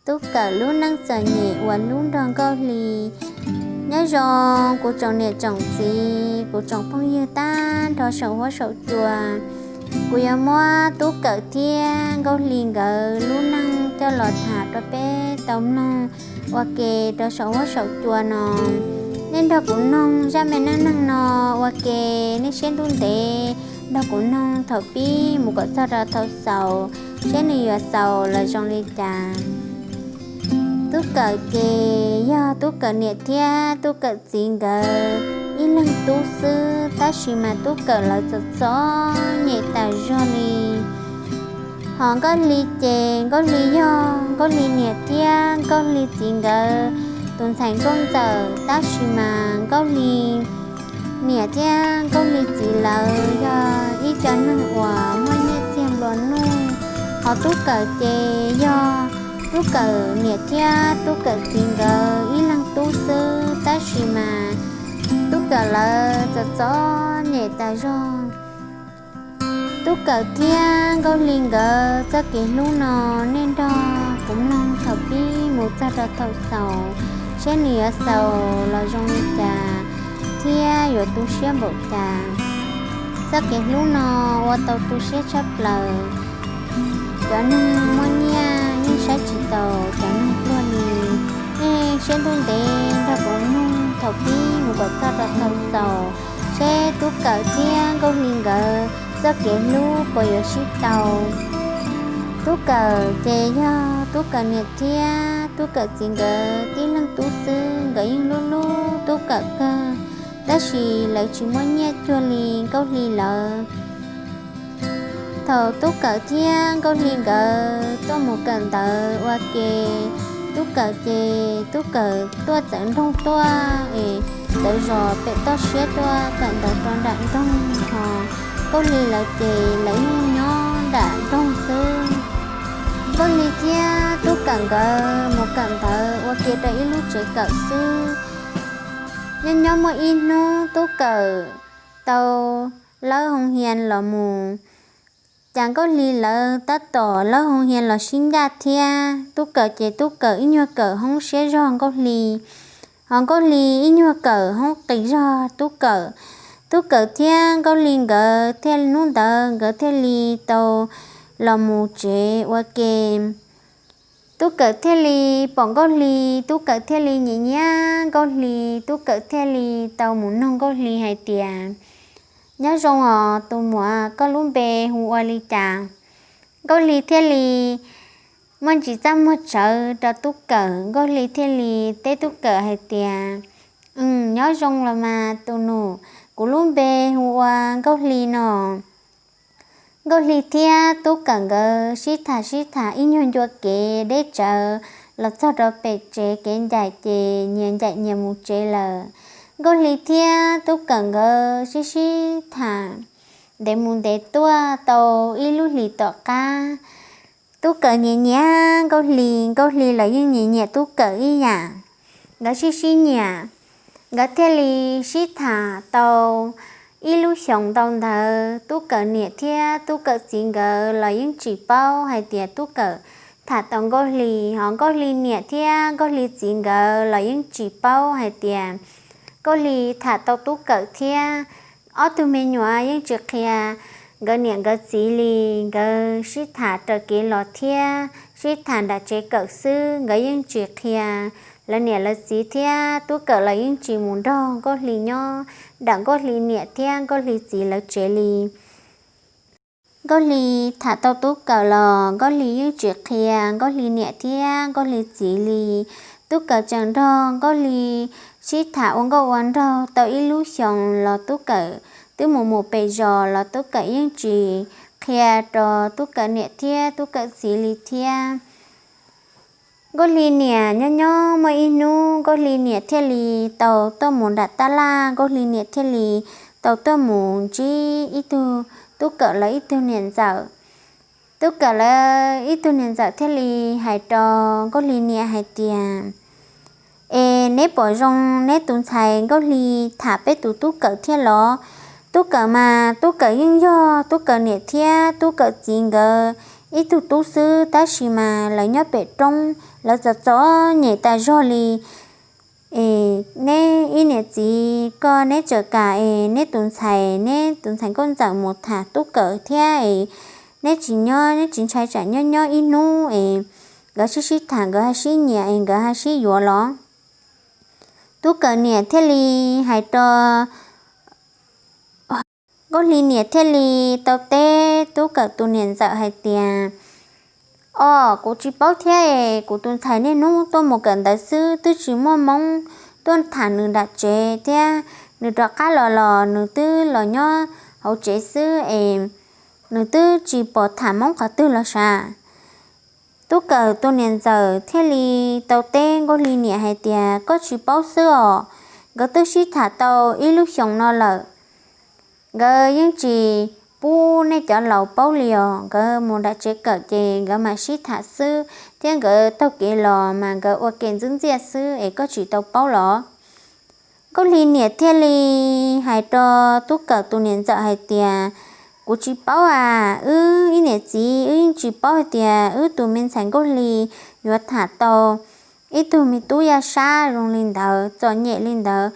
Tub Kawm lub neej txom nyem uas hlub nrog Nkauj Hli. Nyob zoo kuv tsoom niam tsoom txiv, kuv tsoom phooj ywg tag nrho saum huab saum cua. Kuv yuav muab Tub Kawm thiab Nkauj Hli nkawd lub neej coj los tham rau peb tau mloog ua ke rau saum huab saum cua no. Nej nrog kuv mloog zaj me neej neeg no ua ke, nej siab ntuj ntev nrog kuv mloog thaum pib mus kom txog rau thaum xaus, seb nws yuav xaus los zoo li cas. Tub Kawm ces yog Tub Kawm niam thiab Tub Kawm txiv nkawd ib leeg tub xwb, tab sis mas Tub Kawm lawv txom txom nyem tas zog li. Hos Nkauj Hli ces Nkauj Hli yog Nkauj Hli niam thiab Nkauj Hli txiv nkawd tus ntxhais nkauj ntxawm, tab sis mas Nkauj Hli niam thiab Nkauj Hli txiv lawv yog ib co neeg uas muaj nyiaj txiag nplua nuj. Hos Tub Kawm ces yog Tub Kawm niam thiab Tub Kawm txiv nkawd ib leeg tub xwb, tab sis mas Tub Kawm lawv txom txom nyem tas zog. Tub Kawm thiab Nkauj Hli nkawd txoj kev hlub no, nej nrog kuv mloog thaum pib mus txog rau thaum xaus, seb nws yuav xaus los zoo li cas thiab yuav tu siab npaum cas. Txoj kev hlub no ua tau tu siab tshaj plaws. Cov neeg muaj nyiaj yeej saib tsis taus cov neeg pluag li. Nej siab ntuj ntev nrog kuv mloog thaum pib mus kom txog rau thaum xaus, seb Tub Kawm thiab Nkauj Hli nkawd txoj kev hlub puas yuav sib tau. Tub Kawm ces yog Tub Kawm niam thiab Tub Kawm txiv nkawd tib leeg tub xwb, nkawd yeej hlub hlub Tub Kawm kawg, tab sis lawv tsis muaj nyiaj cuag li Nkauj Hli lawv. Thaum Tub Kawm thiab Nkauj Hli nkawd tuaj mus kawm ntawv ua ke, Tub Kawm ces Tub Kawm tuaj txawv nroog tuaj es txawv zos pem toj siab tuaj kawm ntawv rau nram nroog, hos Nkauj Hli lawv ces lawv yeej nyob nram nroog xwb. Nkauj Hli thiab Tub Kawm nkawd mus kawm ntawv ua ke rau ib lub tsev kawm xwb. Nyob nyob muaj ib hnub Tub Kawm tau lawb hoo hia los mus, cas Nkauj Hli lawv tab tom lawb hoo hia los sib ncaj thiab. Tub Kawm ces Tub Kawm ib nyuag kawm hoob siab zog Nkauj Hli, hos Nkauj Hli ib nyuag kawm hoob qis zog Tub Kawm. Tub Kawm thiab Nkauj Hli nkawd thiaj hnub ntawd nkawd thiaj li tau los mus tsev ua ke. Tub Kawm thiaj li pom Nkauj Hli, Tub Kawm thiaj li nyiam nyiam Nkauj Hli, Tub Kawm thiaj li tau mus noog Nkauj Hli hais tias, nyob zoo os tus muam, koj lub npe hu ua li cas? Nkauj Hli thiaj li muaj ntsis txaj muag tsawv rau Tub Kawm, Nkauj Hli thiaj li teb Tub Kawm hais tias, nyob zoo los mas tus nus, kuv lub npe hu ua Nkauj Hli no. Nkauj Hli thiab Tub Kawm nkawd sib tham sib tham ib nyuag ncua kev deb tsawv los txog rau pem tsev kev ncaim ces nyias ncaim nyias mus tsev lawm. Nkauj Hli thiab Tub Kawm nkawd sib sib tham ntev mus ntev tuaj tau ib lub hlis tom qab, Tub Kawm nyiam nyiam Nkauj Hli, Nkauj Hli los yeej nyiam nyiam Tub Kawm ib yam. Nkawd sib sib nyiam, nkawd thiaj li sib tham tau ib lub xyoos ntau ntawd. Tub Kawm niam thiab Tub Kawm txiv nkawd los yeej tsis paub hais tias Tub Kawm tham tau Nkauj Hli, hos Nkauj Hli niam thiab Nkauj Hli txiv nkawd los yeej tsis paub hais tias Nkauj Hli tham tau Tub Kawm thiab. Ob tug me nyuam yeej tsis qhia nkawd niam nkawd txiv li, nkawd sib tham raws kev los thiab sib tham nram tsev kawm xwb, nkawd yeej tsis qhia lawv niam lawv txiv thiab. Tub Kawm los yeej tsis mus nrog Nkauj Hli nyob nram Nkauj Hli niam thiab Nkauj Hli txiv lawv tsev li. Nkauj Hli tham tau Tub Kawm los Nkauj Hli yeej tsis qhia Nkauj Hli niam thiab Nkauj Hli txiv li. Tub Kawm tseem nrog Nkauj Hli sib tham ua nkauj ua nraug tau ib lub xyoos los Tub Kawm twb mus mus pem zos los Tub Kawm yeej tsis qhia rau Tub Kawm niam thiab Tub Kawm txiv li thiab. Nkauj Hli niam nyob nyob muaj ib hnub Nkauj Hli niam thiaj li tau tuaj mus nram tab laj, Nkauj Hli niam thiaj li tau tuaj mus ntsib ib tug Tub Kawm lawv ib tug niam ntxawm. Tub Kawm lawv ib tug niam ntxawm thiaj li hais rau Nkauj Hli niam hais tias, es neb pom zoo neb tus ntxhais Nkauj Hli tham peb tus Tub Kawm thiab los? Tub Kawm mas Tub Kawm yeej yog Tub Kawm niam thiab Tub Kawm txiv nkawd ib tug tub xwb tab sis mas lawv nyob pem roob, lawv txom txom nyem tas zog li. Es neb ib niam txiv koj neb txawm kam es neb tus ntxhais, neb tus ntxhais nkauj ntxawm mus tham Tub Kawm thiab es neb tsis nyob, neb tsis ntshai tsam nyob nyob ib hnub es nkawd sib sib tham, nkawd ho sib nyiam es nkawd ho sib yuav los? Tub Kawm niam thiaj li hais rau Nkauj Hli niam thiaj li tau teb Tub Kawm tus niam ntxawm hais tias, Os, kuv tsis paub thiab es kuv tus ntxhais niaj hnub tuaj mus kawm ntawv xwb, twb tsis muaj hmoob tuaj tham nws nram tsev thiab. Nws rov qab los los nws twb los nyob hauv tsev xwb es nws twb tsis pom tham hmoob qhov twg los sav. Tub Kawm tus niam ntxawm thiaj li tau teb Nkauj Hli niam hais tias, Koj tsis paub xwb os, nkawd twb sib tham tau ib lub xyoos no lawm. Nkawd yeej tsis pub nej cov laus paub li os. Nkawd mus nram tsev kawm ces nkawd mam sib tham xwb, thiab nkawd taug kev los mas nkawd ua ke ntxwb ntxiaj xwb es koj tsis tau paub los? Nkauj Hli niam thiaj li hais rau Tub Kawm tus niam ntxawm hais tias, Kuv tsis paub as, wb ib niam txiv wb yeej tsis paub hais tias wb tus me ntxhais Nkauj Hli yuav tham tau ib tug me tub yaj sab zoo li ntawd, txom nyem li ntawd.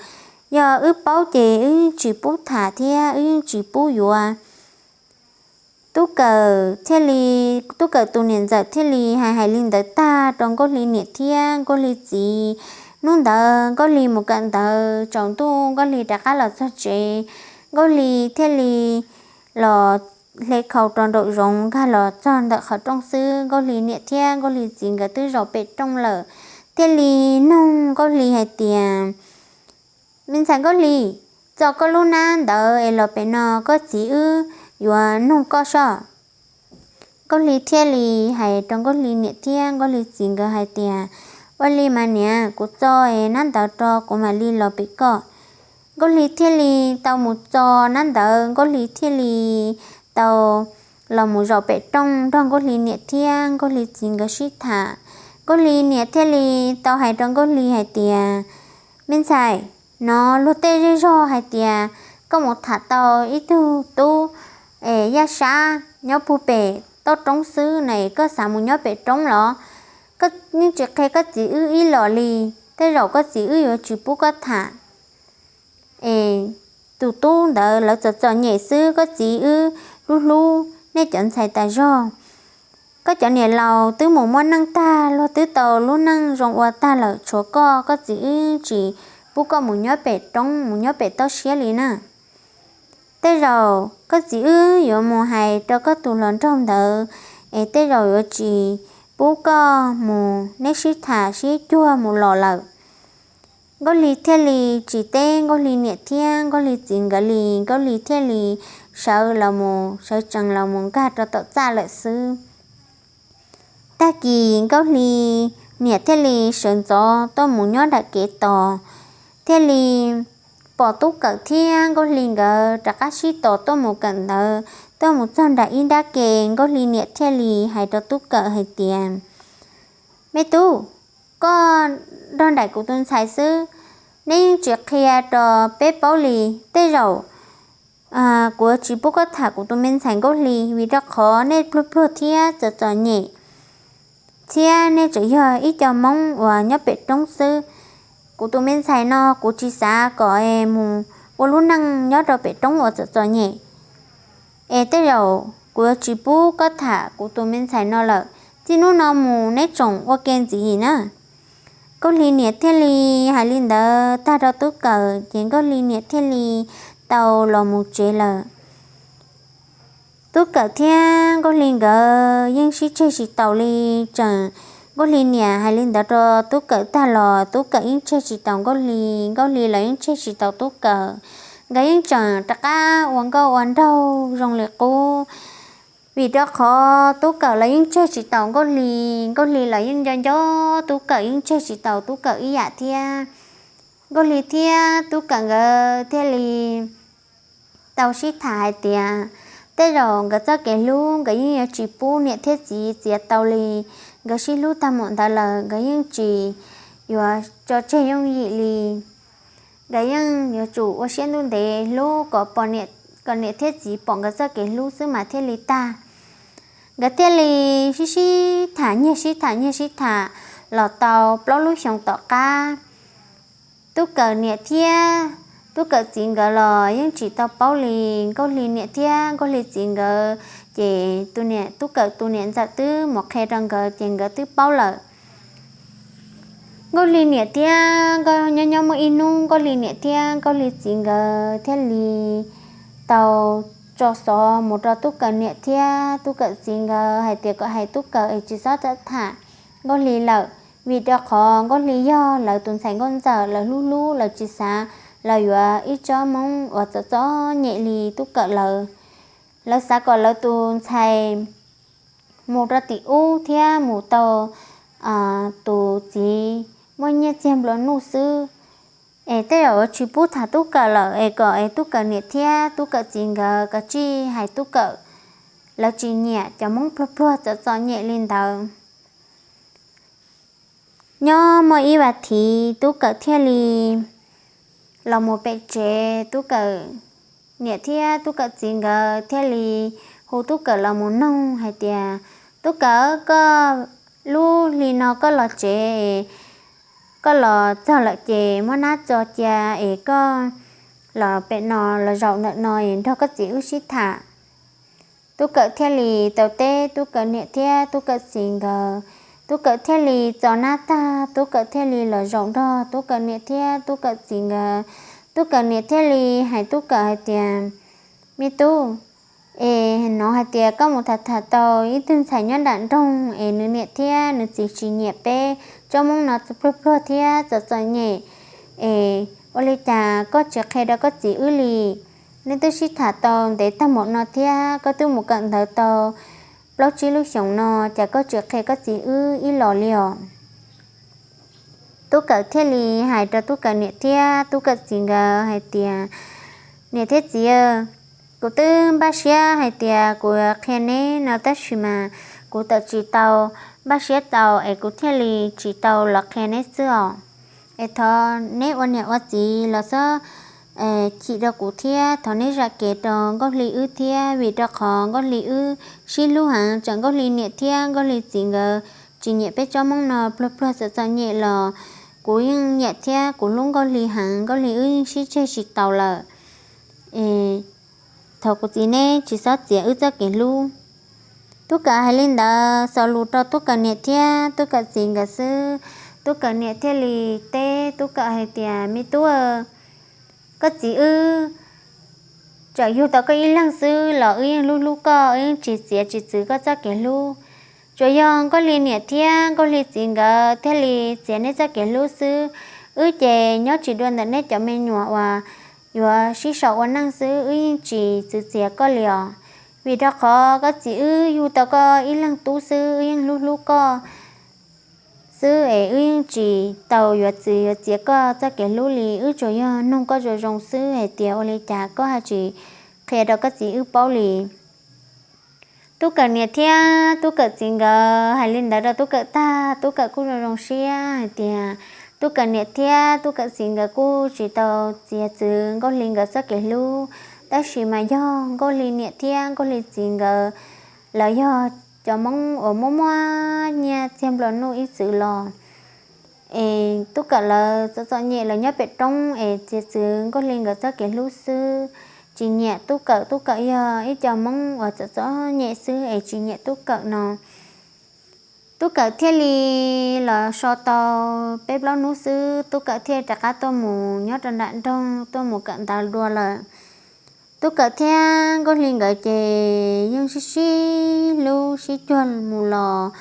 Yog wb paub ces wb yeej tsis pub tham thiab wb yeej tsis pub yuav. Tub Kawm thiaj li, Tub Kawm tus niam ntxawm thiaj li hais hais li ntawd tag rau Nkauj Hli niam thiab Nkauj Hli txiv. Hnub ntawd Nkauj Hli mus kawm ntawv tsaus ntuj, Nkauj Hli rov qab los txog tsev, Nkauj Hli thiaj li los hle khau rau nraum zoov nkag los txog ntawm qhov rooj xwb, Nkauj Hli niam thiab Nkauj Hli txiv nkawd twb zaum pem rooj lawm. Thiaj li nug Nkauj Hli hais tias, Me ntxhais Nkauj Hli, txo koj lub hnab ntawd es los pem no, koj txiv wb yuav nug koj soj. Nkauj Hli thiaj li hais rau Nkauj Hli niam thiab Nkauj Hli txiv nkawd hais tias, Ua li mas niam, kuv txo es hnab ntawd rau kuv mam li los pem koj. Nkauj Hli thiaj li tau mus txo hnab ntawd, Nkauj Hli thiaj li tau los mus zaum pem rooj nrog Nkauj Hli niam thiab Nkauj Hli txiv nkawd sib tham. Nkauj Hli niam thiaj li tau hais rau Nkauj Hli hais tias, Me ntxhais, hnov luag tej zej zog hais tias koj mus tham tau ib tug tub es yaj sab nyob puag pem toj roob xwb na, es koj xav mus nyob pem roob los? Koj yeej tsis qhia koj txiv wb ib los li, tej zaum koj txiv wb yuav tsis pub koj tham. Es tus tub ntawd lawv txom txom nyem xwb, koj txiv wb hlub hlub nej cov ntxhais tas zog. Koj cov niam laus twb mus muaj neej tag, luag twb tau lub neej zoo ua tag lawm, tshuav koj, koj txiv wb tsis pub koj mus nyob pem roob, mus nyob pem toj siab li na. Tej zaum koj txiv wb yuav mus hais rau koj tus hluas nraug ntawd, es tej zaum yuav tsis pub koj mus, neb sib tham sib cuag mus los lawm. Nkauj Hli thiaj li tsis teb Nkauj Hli niam thiab Nkauj Hli txiv nkawd li, Nkauj Hli thiaj li sawv los mus, sawv tsees los mus nkag rau tom txaj lawm xwb. Tag kis Nkauj Hli niam thiaj li sawv ntxov tuaj mus nyob nram kev tos, thiaj li pom Tub Kawm thiab Nkauj Hli nkawd rov qab sib tos tuaj mus kawm ntawv, tuaj mus txog nram ib nrab ke, Nkauj Hli niam thiaj li hais rau Tub Kawm hais tias, Me tub, koj nrog nraim kuv tus ntxhais xwb, neb yeej tsis qhia rau peb paub li. Tej zaum kuv tsis pub koj tham kuv tus me ntxhais Nkauj Hli vim rau qhov nej pluag pluag thiab txom txom nyem, thiab nej tseem yog ib co Hmoob uas nyob pem roob xwb. Kuv tus me ntxhais no kuv tsis xav kom mus ua lub neej nyob rau pem roob uas txom txom nyem. Es tej zaum kuv yuav tsis pub koj tham kuv tus me ntxhais no lawm. Txij hnub no mus neb tsoom ua ke ntxiv na. Nkauj Hli niam thiaj li hais li ntawd tag rau Tub Kawm, ces Nkauj Hli niam thiaj li tau los mus tsev lawm. Tub Kawm thiab Nkauj Hli nkawd yeej sib tseg tsis taus li. Tseem Nkauj Hli niam hais li ntawd rau Tub Kawm tag los Tub Kawm yeej tseg tsis taus Nkauj Hli, Nkauj Hli los yeej tseg tsis taus Tub Kawm. Nkawd yeej tseem rov qab ua nkauj ua nraug zoo li qub. Vim rau qhov Tub Kawm los yeej tseg tsis taus Nkauj Hli, Nkauj Hli los yeej nco nco Tub Kawm, yeej tseg tsis taus Tub Kawm ib yam thiab. Nkauj Hli thiab Tub Kawm nkawd thiaj li tau sib tham hais tias, tej zaum nkawd txoj kev hlub nkawd yeej yuav tsis pub niam thiab txiv txiav tau li. Nkawd sib hlub tag mus ntawd lawm, nkawd yeej tsis yuav tso tseg yooj yim li. Nkawd yeej yuav tsum ua siab ntuj ntev hlub kom pom, kom niam thiab txiv pom nkawd txoj kev hlub xwb mas thiaj li tag. Nkawd thiaj li sib sib tham nyiag sib tham nyiag sib tham los tau plaub lub xyoos tom qab, Tub Kawm niam thiab Tub Kawm txiv nkawd los yeej tsis tau paub li. Nkauj Hli niam thiab Nkauj Hli txiv nkawd, ces tus niam, Tub Kawm tus niam ntxawm twb mus qhia rau nkawd ces nkawd twb paub lawm. Nkauj Hli niam thiab, nyob nyob muaj ib hnub Nkauj Hli niam thiab Nkauj Hli txiv nkawd thiaj li tau tso xov mus rau Tub Kawm niam thiab Tub Kawm txiv nkawd hais tias kom hais Tub Kawm es tsis txhob tham Nkauj Hli lawm, vim rau qhov Nkauj Hli yog lawv tus ntxhais nkauj ntxawm, lawv hlub hlub, lawv tsis xav los yuav ib tsob Hmoob uas txom txom nyem li Tub Kawm lawv. Lawv xav kom lawv tus ntxhais mus rau tim ub thiab mus tau tus txiv muaj nyiaj txiag nplua nuj xwb. Es tej zaum tsis pub tham Tub Kawm lawm es kom es Tub Kawm niam thiab Tub Kawm txiv nkawd kav tsij hais Tub Kawm. Lawv tsis nyiam cov Hmoob pluag pluag txom txom nyem li ntawd. Nyob muaj ib vas thiv Tub Kawm thiaj li los mus pem tsev, Tub Kawm niam thiab Tub Kawm txiv nkawd thiaj li hu Tub Kawm los mus noog hais tias, Tub Kawm, koj lub hli no koj los tsev, koj los txog lawm ces muab nab tso cia es koj los pem no los zaum ntawm no es nrog koj txiv wb sib tham. Tub Kawm thiaj li tau teb Tub Kawm niam thiab Tub Kawm txiv nkawd. Tub Kawm thiaj li tso nab tag, Tub Kawm thiaj li los zaum nrog Tub Kawm niam thiab Tub Kawm txiv nkawd. Tub Kawm niam thiaj li hais Tub Kawm hais tias, Me tub, es no hais tias koj mus tham tham tau ib tug ntxhais nyob nram nroog es nws niam thiab nws txiv tsis nyiam peb tsob Hmoob no pluag pluag thiab txom txom nyem, es ua li cas koj tsis qhia rau koj txiv wb li? Neb twb sib tham tau ntev tag npaum no thiab koj twb mus kawm ntawv tau plaub tsib lub xyoos no, cas koj tsis qhia koj txiv wb ib los li os? Tub Kawm thiaj li hais rau Tub Kawm niam thiab Tub Kawm txiv nkawd hais tias, Niam thiab txiv, kuv twb npaj siab hais tias kuv qhia neb no tab sis mas kuv tawm tsis tau npaj siab tau es kuv thiaj li tsis tau los qhia neb xwb os. Es thov neb ua niam ua txiv los txhob chim rau kuv thiab thov neb zam kev rau Nkauj Hli wb thiab, vim rau qhov Nkauj Hli wb sib hlub heev, txawm Nkauj Hli niam thiab Nkauj Hli txiv nkawd tsis nyiam peb tsob Hmoob no pluag pluag txom txom nyem los kuv yeej nyiam thiab kuv hlub Nkauj Hli heev, Nkauj Hli wb yeej sib tseg tsis taus lawm. Es thov kuv txiv neb tsis txhob txiav wb txoj kev hlub. Tub Kawm hais li ntawd xaus lus rau Tub Kawm niam thiab Tub Kawm txiv nkawd xwb, Tub Kawm niam thiaj li teb Tub Kawm hais tias, Me tub, koj txiv wb txawm yug tau koj ib leeg xwb los wb yeej hlub hlub koj, wb yeej tsis txiav tsis txwv koj txoj kev hlub. Tsuas yog Nkauj Hli niam thiab Nkauj Hli txiv nkawd thiaj li txiav neb txoj kev hlub xwb. Wb ces nyob tsis dua ntawm neb cov me nyuam uas yuav sib sau ua neej xwb, wb yeej tsis txwv txiav koj li os. Vim rau qhov koj txiv wb yug tau koj ib leeg tub xwb, wb yeej hlub hlub koj xwb es wb yeej tsis tau yuav txwv yuav txiav koj txoj kev hlub li, wb tsuas yog noog koj zoo zoo xwb hais tias ua li cas koj ha tsis qhia rau koj txiv wb paub li. Tub Kawm niam thiab Tub Kawm txiv nkawd hais li ntawd rau Tub Kawm tag, Tub Kawm kuj zoo zoo siab hais tias Tub Kawm niam thiab Tub Kawm txiv nkawd kuj tsis tau txiav txwv Nkauj Hli nkawd txoj kev hlub, tab sis mas yog Nkauj Hli niam thiab Nkauj Hli txiv nkawd, lawv yog cov Hmoob uas muaj muaj nyiaj txiag nplua nuj ib txwm los es Tub Kawm lawv txom txom nyem los nyob pem roob es txiav txwv Nkauj Hli nkawd txoj kev hlub xwb, tsis nyiam Tub Kawm. Tub Kawm yog ib co Hmoob uas txom txom nyem xwb es tsis nyiam Tub Kawm no. Tub Kawm thiaj li los so tau peb plaub hnub xwb, Tub Kawm thiaj rov qab tuaj mus nyob rau nram nroog tuaj mus kawm ntawv dua lawm. Tub Kawm thiab Nkauj Hli nkawd ces yeej sib sib hlub sib cuag mus los.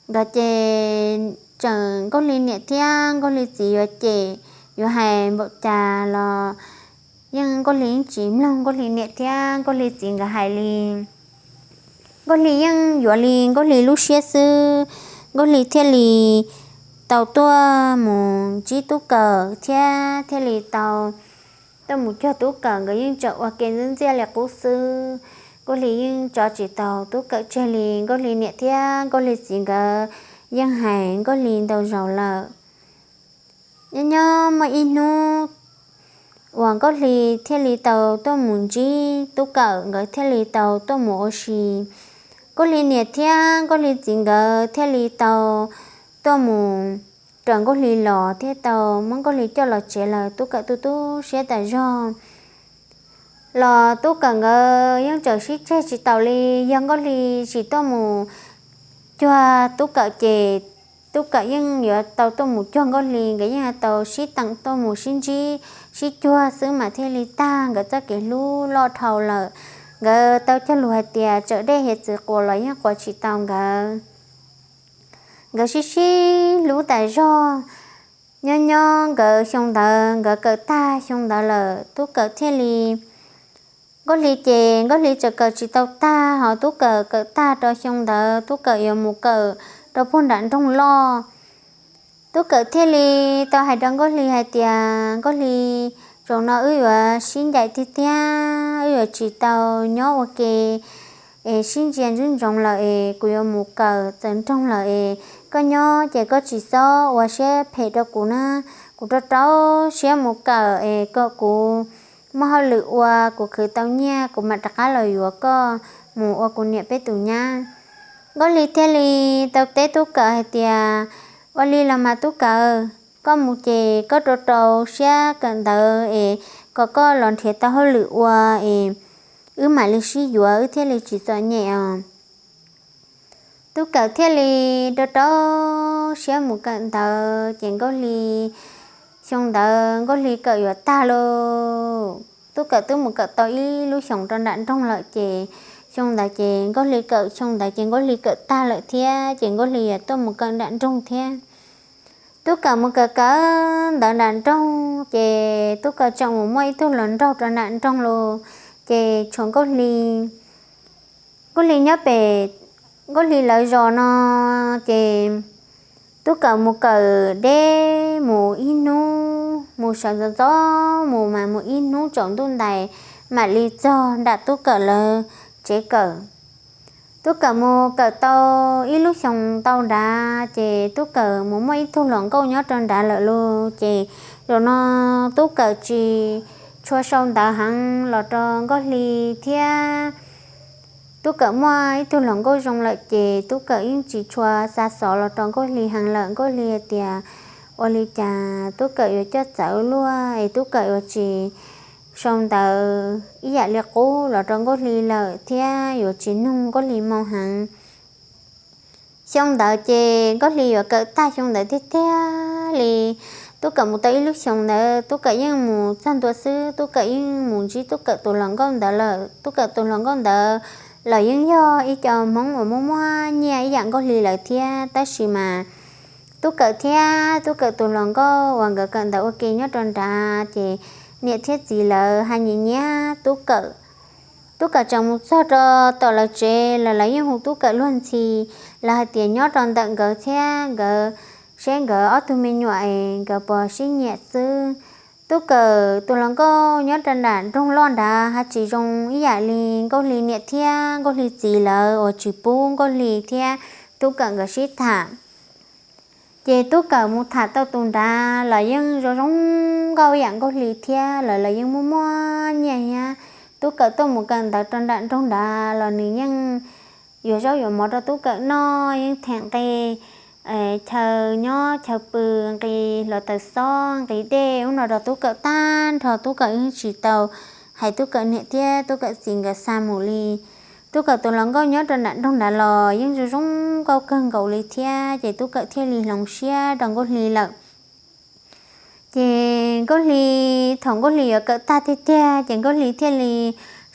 Nkawd ces tseem Nkauj Hli niam thiab Nkauj Hli txiv yuav cem yuav hais npaum cas los yeej Nkauj Hli yeej tsis mloog Nkauj Hli niam thiab Nkauj Hli txiv nkawd hais li. Nkauj Hli yeej yuav li Nkauj Hli lub siab xwb. Nkauj Hli thiaj li tau tuaj mus ntsib Tub Kawm thiab thiaj li tau tuaj mus cuag Tub Kawm, nkawd yeej tseem ua ke ntxiab ntxiab li qub xwb. Nkauj Hli yeej tso tsis tau Tub Kawm tseg li. Nkauj Hli niam thiab Nkauj Hli txiv nkawd yeej hais Nkauj Hli ntau zaus lawm. Nyob nyob muaj ib hnub uas Nkauj Hli thiaj li tau tuaj mus ntsib Tub Kawm, nkawd thiaj li tau tuaj mus ua si. Nkauj Hli niam thiab Nkauj Hli txiv nkawd thiaj li tau tuaj mus raws Nkauj Hli los thiab tau muab Nkauj Hli coj los tsev lawm. Tub Kawm tu tu siab tas zog los Tub Kawm nkawd yeej tseem sib tseg tsis taus li. Yog Nkauj Hli tsis tuaj mus cuag Tub Kawm ces Tub Kawm yeej yuav tau tuaj mus cuag Nkauj Hli, nkawd yeej yuav tau sib teem tuaj mus sib ntsib sib cuag xwb mas thiaj li tag nkawd txoj kev hlub loj dhau lawm. Nkawd tau cog lus hais tias tsawm dej hiav txwv quas los yeej quas tsis tau nkawd. Nkawd sib sib hlub tas zog. Nyob nyob nkawd xyoo ntawd nkawd kawm tag xyoo ntawd lawm Tub Kawm thiaj li, Nkauj Hli ces Nkauj Hli tseem kawm tsis tau tag, ho Tub Kawm kawm tag rau xyoo ntawd Tub Kawm yuav mus kawm rau puag nram nroog loj. Tub Kawm thiaj li tau hais rau Nkauj Hli hais tias, Nkauj Hli, zaum no wb yuav sib ncaim tiag tiag, wb yuav tsis tau nyob ua ke es sib ntsia ntsoov lawm es kuv yuav mus kawm txawv nroog lawm es koj nyob ces koj tsis txhob ua siab phem rau kuv na. Kuv rau rau siab mus kawm es kom kuv muaj hauj lwm ua, kuv khwv tau nyiaj kuv mam rov qab los yuav koj mus ua kuv niam peb tus nyab. Nkauj Hli thiaj li tau teb Tub Kawm hais tias, ua li los mas Tub Kawm, koj mus ces koj rau rau siab kawm ntawv es kom koj los nrhiav tau hauj lwm ua es wb mam li sib yuav wb thiaj li tsis txom nyem os. Tub Kawm thiaj li rau rau siab mus kawm ntawv ces Nkauj Hli, xyoo ntawd Nkauj Hli kawm yuav tag lauj. Tub Kawm twb mus kawm tau ib lub xyoos rau nram nroog lawm ces xyoo ntawd ces Nkauj Hli kawm, xyoo ntawd ces Nkauj Hli kawm tag lawm thiab ces Nkauj Hli yuav tuaj mus kawm nram nroog thiab. Tub Kawm mus kawm kawm ntawv nram nroog ces Tub Kawm tseem mus muaj ib tug hluas nraug rau nram nroog los ces tshuav Nkauj Hli. Nkauj Hli nyob pem Nkauj Hli lawv zos no ces Tub Kawm mus kawm deb mus ib hnub, mus sawv ntxov ntxov mus mas mus ib hnub tsaus ntuj ntais mam li txog nram Tub Kawm lawv tsev kawm. Tub Kawm mus kawm tau ib lub xyoos ntau nrad ces Tub Kawm mus muaj ib tug hluas nkauj nyob rau nrad lawm los ces zaum no Tub Kawm tsis tshua sau ntawv heev los rau Nkauj Hli thiab. Tub Kawm muaj ib tug hluas nkauj zoo lawm ces Tub Kawm yeej tsis tshua xa xov los rau Nkauj Hli heev lawm. Nkauj Hli hais tias ua li cas Tub Kawm yuav coj txawv luaj es Tub Kawm yuav tsis sau ntawv ib yam li qub los rau Nkauj Hli lawm thiab yuav tsis nug Nkauj Hli moo heev. Xyoo ntawd ces Nkauj Hli yuav kawm tag xyoo ntawd tiag tiag li. Tub Kawm mus tau ib lub xyoos ntawd Tub Kawm yeej mus txog ntua xwb Tub Kawm yeej mus ntsib Tub Kawm tus hluas nkauj ntawd lawm. Tub Kawm tus hluas nkauj ntawd los yeej yog ib co Hmoob uas muaj muaj nyiaj ib yam Nkauj Hli lawm thiab tab sis mas Tub Kawm thiab Tub Kawm tus hluas nkauj uas nkawd kawm ntawv ua ke nyob rau nrad ces niam thiab txiv lawv hais nyias nyiam Tub Kawm. Tub Kawm tseem mus txog rau tom lawv tsev los lawv yeej hu Tub Kawm luag ntxhi, lawv hais tias nyob rau ntawm nkawd thiab nkawd, seb nkawd ob tug me nyuam es nkawd puas sib nyiam xwb. Tub Kawm tus hluas nkauj nyob rau nram nroog loj nrad haj tsis zoo ib yam li Nkauj Hli niam thiab Nkauj Hli txiv lawv uas tsis pub Nkauj Hli thiab Tub Kawm nkawd sib tham. Ces Tub Kawm mus tham tau tus nrad los yeej zoo zoo nkauj ib yam Nkauj Hli thiab lawv los yeej muaj muaj nyiaj thiab. Tub Kawm tuaj mus kawm ntawv rau nram nroog nrad los nws yeej yuav zaub yuav mov rau Tub Kawm noj, yeej them nqi chaw nyob chaw pw, nqi hluav taws xob, nqi dej ub no rau Tub Kawm tag nrho. Tub Kawm yeej tsis tau hais Tub Kawm niam thiab Tub Kawm txiv nkawd xa mus li. Tub Kawm tus hluas nkauj nyob rau nram nroog nrad los yeej zoo zoo nkauj kawg nkaus li thiab ces Tub Kawm thiaj li hloov siab rau Nkauj Hli lawm. Ces Nkauj Hli, thaum Nkauj Hli yuav kawm tag tiag tiag ces Nkauj Hli thiaj li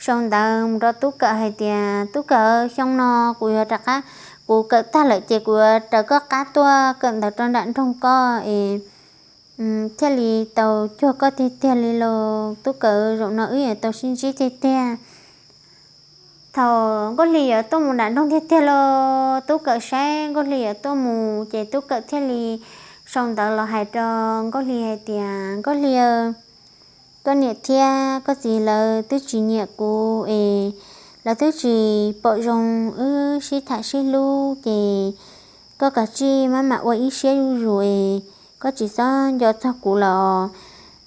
sau ntawv mus rau Tub Kawm hais tias, Tub Kawm, xyoo no kuv yuav rov qab, kuv kawm tag lawm ces kuv yuav raws koj qab tuaj kawm ntawv rau nram nroog koj es thiaj li tau cuag koj tiag tiag li los Tub Kawm, zaum no wb yuav tau sib ntsib tiag tiag. Thaum Nkauj Hli yuav tuaj mus nram nroog tiag tiag los Tub Kawm saib Nkauj Hli yuav tuaj mus ces Tub Kawm thiaj li sau ntawv los hais rau Nkauj Hli hais tias, Nkauj Hli, koj niam thiab koj txiv lawv twb tsis nyiam kuv es lawv twb tsis pom zoo wb sib tham sib hlub ces koj kav tsij maj mam ua ib siab zuj zus es koj tsis txhob nco txog kuv los.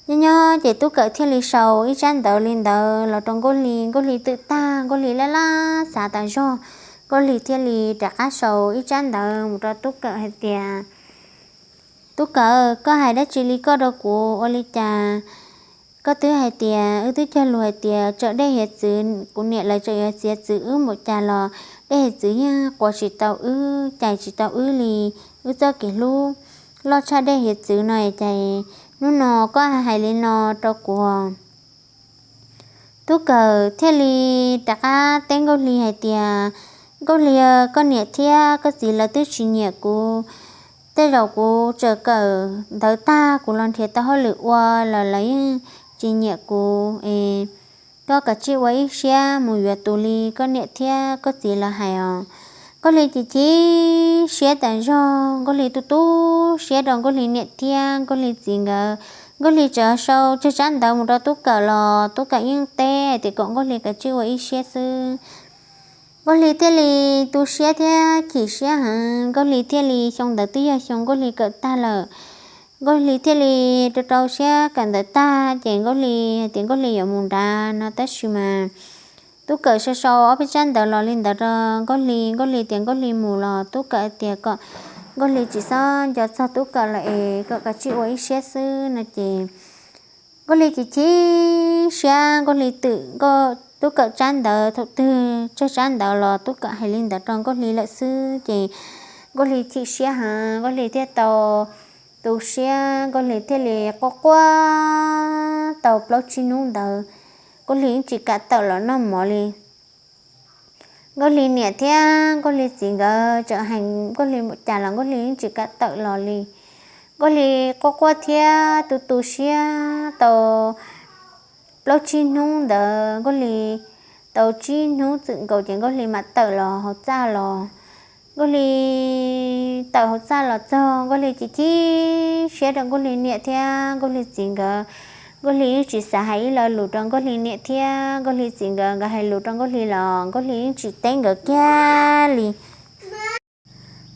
Nyob nyob ces Tub Kawm thiaj li sau ib tsab ntawv li ntawd los rau Nkauj Hli. Nkauj Hli twm tag, Nkauj Hli laj laj xav tas zog, Nkauj Hli thiaj li rov qab sau ib tsab ntawv mus rau Tub Kawm hais tias, Tub Kawm, koj hais dab tsi li koj rau kuv ua li cas? Koj twb hais tias, wb twb cog lus hais tias txawm dej hiav txwv, kuv niam lawv txawm yuav txiav txwv wb npaum cas los dej hiav txwv yeej quas tsis tau wb, cais tsis tau wb li. Wb txoj kev hlub loj tshaj dej hiav txwv no ces hnub no koj hais li no rau kuv. Tub Kawm thiaj li rov qab teb Nkauj Hli hais tias, Nkauj Hli, koj niam thiab koj txiv lawv twb tsis nyiam kuv. Tej zaum kuv txawm kawm ntawv tag kuv los nrhiav tau hauj lwm ua los lawv yeej tsis nyiam kuv es koj kav tsij ua ib siab mus yuav tus li koj niam thiab koj txiv lawv hais os. Nkauj Hli chim chim siab tas zog, Nkauj Hli tu tu siab rau Nkauj Hli niam thiab Nkauj Hli txiv nkawd. Nkauj Hli txawm sau tsawg tsab ntawv mus rau Tub Kawm los Tub Kawm yeej teb hais tias kom Nkauj Hli kav tsij ua ib siab xwb. Nkauj Hli thiaj li tu siab thiab chim siab heev. Nkauj Hli thiaj li, xyoo ntawd twb yog xyoo Nkauj Hli kawm tag lawm. Nkauj Hli thiaj li rau rau siab kawm ntawv tag ces Nkauj Hli hais tias Nkauj Hli yuav mus nrad no tab sis mas Tub Kawm sau sau ob peb tsab ntawv los li ntawd rau Nkauj Hli. Nkauj Hli tias Nkauj Hli mus los Tub Kawm tias kom Nkauj Hli tsis txhob nco txog Tub Kawm lawm es kom kav tsij ua ib siab xwb no ces Nkauj Hli chim chim siab, Nkauj Hli twm Tub Kawm tsab ntawv, thaum twg tsawg tsab ntawv los Tub Kawm hais li ntawd rau Nkauj Hli lawm xwb ces Nkauj Hli chim siab heev, Nkauj Hli thiaj tau tu siab, Nkauj Hli thiaj li quaj quaj tau plaub tsib hnub ntawd, Nkauj Hli yeej tsis kam tawm los noj mov li. Nkauj Hli niam thiab Nkauj Hli txiv nkawd txawm hais Nkauj Hli npaum cas los Nkauj Hli yeej tsis kam tawm los li. Nkauj Hli quaj quaj thiab tu tu siab tau plaub tsib hnub ntawd, Nkauj Hli tau tsib hnub txwm nkaus ces Nkauj Hli mam tawm los hauv txaj los. Nkauj Hli tawm hauv txaj los txog, Nkauj Hli chim chim siab rau Nkauj Hli niam thiab Nkauj Hli txiv nkawd. Nkauj Hli yeej tsis xav hais ib lo lus rau Nkauj Hli niam thiab Nkauj Hli txiv nkawd, nkawd hais lus rau Nkauj Hli los Nkauj Hli yeej tsis teb nkawd kiag li.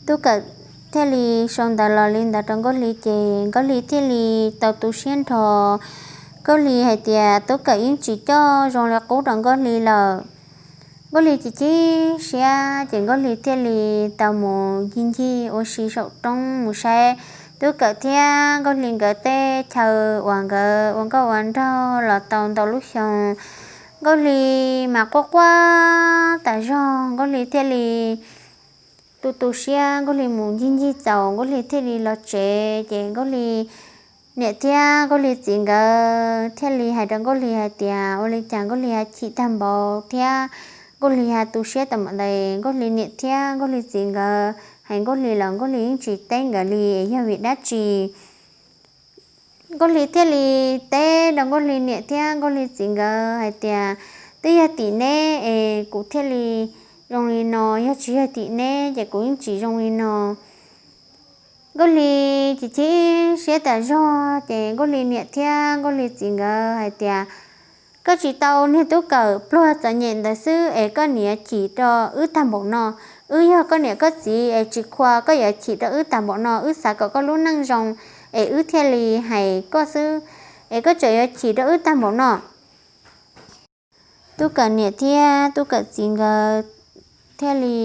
Tub Kawm thiaj li sau ntawv los li ntawd rau Nkauj Hli ces Nkauj Hli thiaj li tau tu siab nrho. Nkauj Hli hais tias Tub Kawm yeej tsis coj zoo li qub rau Nkauj Hli lawm. Nkauj Hli chim chim siab ces Nkauj Hli thiaj li tau mus ncig ncig ua si saum roob mus saib Tub Kawm thiab Nkauj Hli nkawd tej chaw uas nkawd ua nkauj ua nraug los tau ntau lub xyoo. Nkauj Hli mas quaj quaj tas zog, Nkauj Hli thiaj li tu tu siab, Nkauj Hli mus ncig ncig txaus Nkauj Hli thiaj li los tsev ces Nkauj Hli niam thiab Nkauj Hli txiv nkawd thiaj li hais rau Nkauj Hli hais tias ua li cas Nkauj Hli ha chim tag npaum thiab Nkauj Hli ha tu siab tau npaum ntawd. Nkauj Hli niam thiab Nkauj Hli txiv nkawd hais Nkauj Hli los Nkauj Hli yeej tsis teb nkawd li yog vim dab tsi. Nkauj Hli thiaj li teb rau Nkauj Hli niam thiab Nkauj Hli txiv nkawd hais tias twb yog tim neb es kuv thiaj li zoo li no, yog tsis yog tim neb ces kuv yeej tsis zoo li no. Nkauj Hli chim chim siab tas zog ces Nkauj Hli niam thiab Nkauj Hli txiv nkawd hais tias koj tsis tau niag Tub Kawm pluag txom nyem ntawd xwb es koj niam chim rau wb tag npaum no. Wb yog koj niam koj txiv es tsis qhuas koj yuav chim rau wb tag npaum no, wb xav kom koj lub neej zoo es wb thiaj li hais koj xwb, es koj tseem yuav chim rau wb tag npaum no. Tub Kawm niam thiab Tub Kawm txiv nkawd thiaj li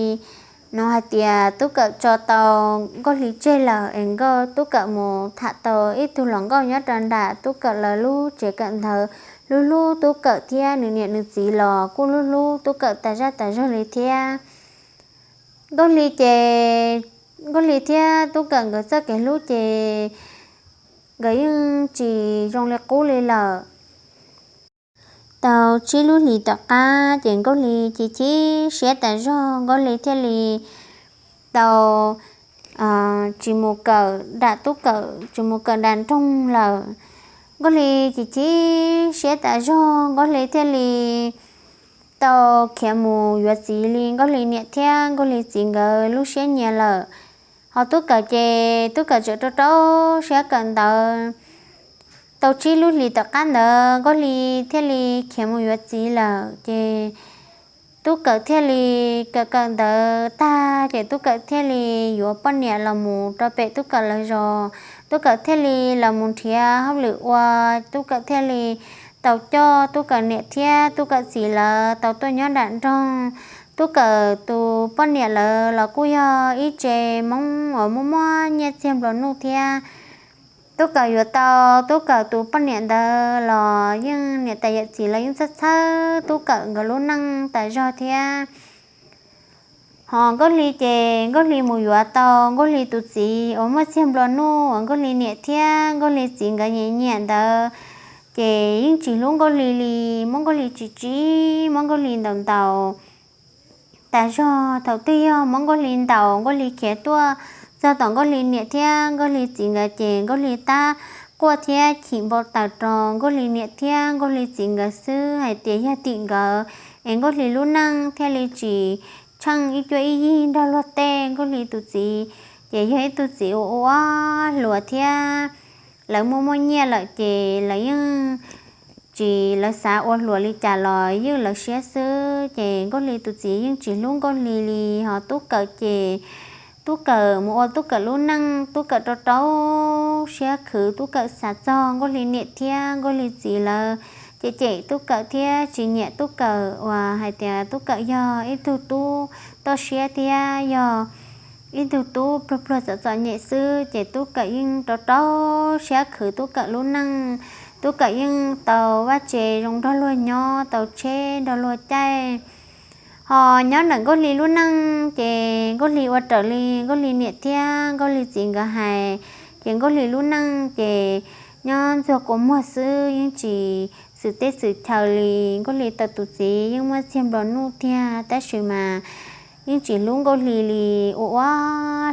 hnov hais tias Tub Kawm tso tau Nkauj Hli tseg lawm es Nkauj, Tub Kawm mus tham tau ib tug hluas nkauj nyob rau nram Tub Kawm lawv lub tsev kawm ntawv, hlub hlub Tub Kawm thiab nws niam nws txiv los kuj hlub hlub Tub Kawm tas zaj tas zog li thiab. Nkauj Hli ces, Nkauj Hli thiab Tub Kawm nkawd txoj kev hlub ces nkawd yeej tsis zoo li qub li lawm. Tau tsib lub hlis tom qab ces Nkauj Hli chim chim siab tas zog, Nkauj Hli thiaj li tau tsis mus kawm nram Tub Kawm, tsis mus kawm nram nroog lawm. Nkauj Hli chim chim siab tas zog, Nkauj Hli thiaj li tau khiav mus yuav txiv li Nkauj Hli niam thiab Nkauj Hli txiv nkawd lub siab nyiam lawm. Ho Tub Kawm ces Tub Kawm tseem rau rau siab kawm ntawv. Tau tsib lub hlis tom qab ntawd Nkauj Hli thiaj li khiav mus yuav txiv lawm ces Tub Kawm thiaj li kawm kawm ntawv tag ces Tub Kawm thiaj li yuav poj niam los mus rau pem Tub Kawm lawv zos. Tub Kawm thiaj li los mus nrhiav hauj lwm ua, Tub Kawm thiaj li tau coj Tub Kawm niam thiab Tub Kawm txiv lawv tau tuaj nyob nram nroog. Tub Kawm tus poj niam lawv los kuj yog ib tse Hmoob uas muaj muaj nyiaj txiag nplua nuj thiab. Tub Kawm yuav tau Tub Kawm tus poj niam ntawd los yeej niam tais yawm txiv los yeej txhawj txhawj Tub Kawm nkawd lub neej tas zog thiab. Ho Nkauj Hli ces Nkauj Hli mus yuav tau Nkauj Hli tus txiv uas muaj txiag nplua nuj uas Nkauj Hli niam thiab Nkauj Hli txiv nkawd nyiam nyiam ntawd, ces yeej tsis hlub Nkauj Hli li, muab Nkauj Hli tsis tsim, muab Nkauj Hli ntaus ntaus tas zog. Thaum twg yog muab Nkauj Hli ntaus, Nkauj Hli khiav tuaj txog tom Nkauj Hli niam thiab Nkauj Hli txiv nkawd ces Nkauj Hli tab quaj thiab chim npau taws rau Nkauj Hli niam thiab Nkauj Hli txiv nkawd xwb hais tias yog tim nkawd es Nkauj Hli lub neej thiaj li tsis tsheej ib cuab ib yig nrog luag tej. Nkauj Hli tus txiv ces yog ib tug txiv uas ua hluas thiab, lawv muaj muaj nyiaj lawm ces lawv yeej tsis, lawv xav ua hluas li cas los ywj lawv siab xwb. Ces Nkauj Hli tus txiv yeej tsis hlub Nkauj Hli li. Ho Tub Kawm ces Tub Kawm mus ua Tub Kawm lub neej, Tub Kawm rau rau siab khwv, Tub Kawm xav txog Nkauj Hli niam thiab Nkauj Hli txiv lawv cem cem Tub Kawm thiab tsis nyiam Tub Kawm uas hais tias Tub Kawm yog ib tug tub toj siab thiab yog ib tug tub pluag pluag txom txom nyem xwb. Ces Tub Kawm yeej rau rau siab khwv Tub Kawm lub neej. Tub Kawm yeej tau vaj tse zoo nrog luag nyob, tau tsheb nrog luag caij. Ho nyob ntawm Nkauj Hli lub neej ces Nkauj Hli ua raws li Nkauj Hli niam thiab Nkauj Hli txiv nkawd hais, ces Nkauj Hli lub neej ces nyob ntxuag kua muag xwb, yeej tsis xwm teb xwm chaw li. Nkauj Hli tau tus txiv yeej muaj txiag nplua nuj tiag tab sis mas yeej tsis hlub Nkauj Hli li, ua ua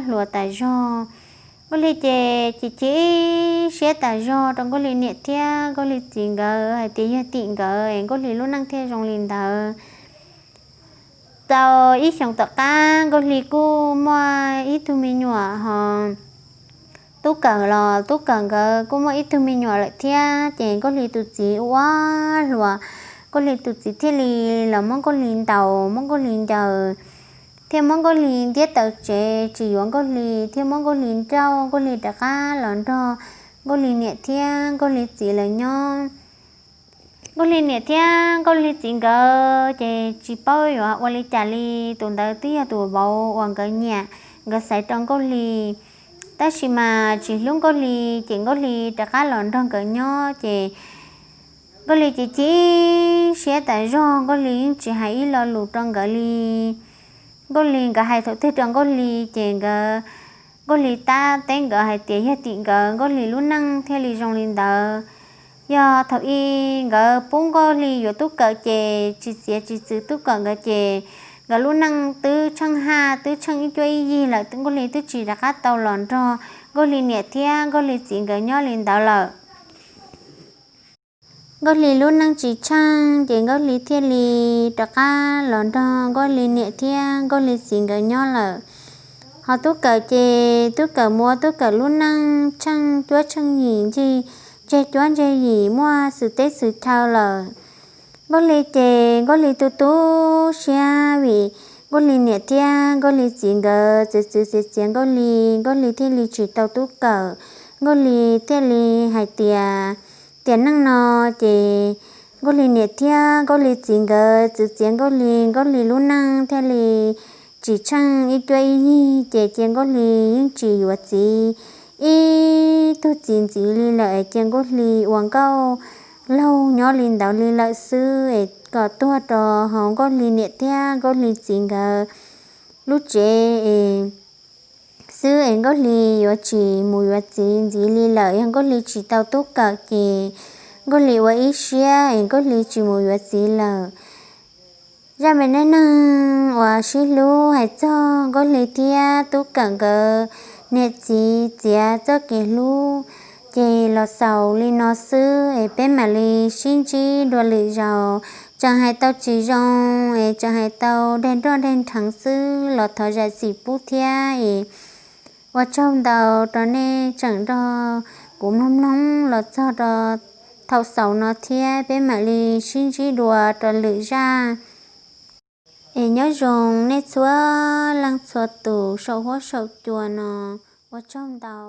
hluas tas zog. Nkauj Hli ces chim chim siab tas zog rau Nkauj Hli niam thiab Nkauj Hli txiv nkawd hais tias yog tim nkawd es Nkauj Hli lub neej thiaj zoo li ntawd. Tau ib xyoos tom qab Nkauj Hli kuj muaj ib tug me nyuam ho Tub Kawm los Tub Kawm nkawd kuj muaj ib tug me nyuam lawm thiab. Ces Nkauj Hli tus txiv ua ua hluas, Nkauj Hli tus txiv thiaj li los muab Nkauj Hli ntaus, muab Nkauj Hli ncaws, thiaj muab Nkauj Hli ntiab taw tsev tsis yuav Nkauj Hli, thiaj muab Nkauj Hli nrauj, Nkauj Hli rov qab los nrog Nkauj Hli niam thiab Nkauj Hli txiv lawv nyob. Nkauj Hli niam thiab Nkauj Hli txiv nkawd ces tsis paub yuav ua li cas li, tus ntawd twb yog tus vauv uas nkawd nyiam, nkawd xaiv rau Nkauj Hli, tab sis mas tsis hlub Nkauj Hli, ces Nkauj Hli rov qab los nrog nkawd nyob ces Nkauj Hli chim chim siab tas zog, Nkauj Hli yeej tsis hais ib lo lus rau nkawd li. Nkauj Hli, nkawd hais thaum twg rau Nkauj Hli ces nkawd, Nkauj Hli tab teb nkawd hais tias yog tim nkawd Nkauj Hli lub neej thiaj li zoo li ntawd. Yog thaum i nkawd pub Nkauj Hli yuav Tub Kawm ces tsis txiav tsis txwv Tub Kawm nkawd ces nkawd lub neej twb tsheej haj twb tsheej ib cuab ib yig lawm, Nkauj Hli twb tsis rov qab tau los nrog Nkauj Hli niam thiab Nkauj Hli txiv nkawd nyob li ntawd lawm. Nkauj Hli lub neej tsis tsheej ces Nkauj Hli thiaj li rov qab los nrog Nkauj Hli niam thiab Nkauj Hli txiv nkawd nyob lawm. Ho Tub Kawm ces Tub Kawm mus ua Tub Kawm lub neej tsheej cuab tsheej yim, ntseg cuab ntseg yim, muaj xwm teb xwm chaw lawm. Nkauj Hli ces Nkauj Hli tu tu siab vim Nkauj Hli niam thiab Nkauj Hli txiv nkawd txwv txwv txiav txiav Nkauj Hli, Nkauj Hli thiaj li tsis tau Tub Kawm. Nkauj Hli thiaj li hais tias, tiam neej no ces Nkauj Hli niam thiab Nkauj Hli txiv nkawd txwv txiav Nkauj Hli, Nkauj Hli lub neej thiaj li tsis tsheej ib cuab ib yig, ces cia Nkauj Hli yeej tsis yuav txiv ib tug txiv ntxiv li lawm, cia Nkauj Hli ua nkauj laug nyob li ntawd li lawm xwb, es kom tuag rau hauv Nkauj Hli niam thiab Nkauj Hli txiv nkawd lub tsev es xwb, es Nkauj Hli yuav tsis mus yuav txiv ntxiv li lawm. Yog Nkauj Hli tsis tau Tub Kawm ces Nkauj Hli ua ib siab es Nkauj Hli tsis mus yuav txiv lawm. Zaj me neej neeg uas sib hlub hais txog Nkauj Hli thiab Tub Kawm nkawd niam txiv txiav txoj kev hlub ces los xaus li no xwb, es peb mam li sib ntsib dua lwm zaus. Tseem hais tau tsis zoo es tseem hais tau daig nroj daig nrheev xwb los thov zam txim pub thiab, es ua tsaug ntau rau nej tseem nrog kuv mloog mloog los txog rau thaum xaus no thiab, peb mam li sib ntsib dua rau lwm zaj. Es nyob zoo nej txhua leej txhua tus saum huab saum cua no, ua tsaug ntau.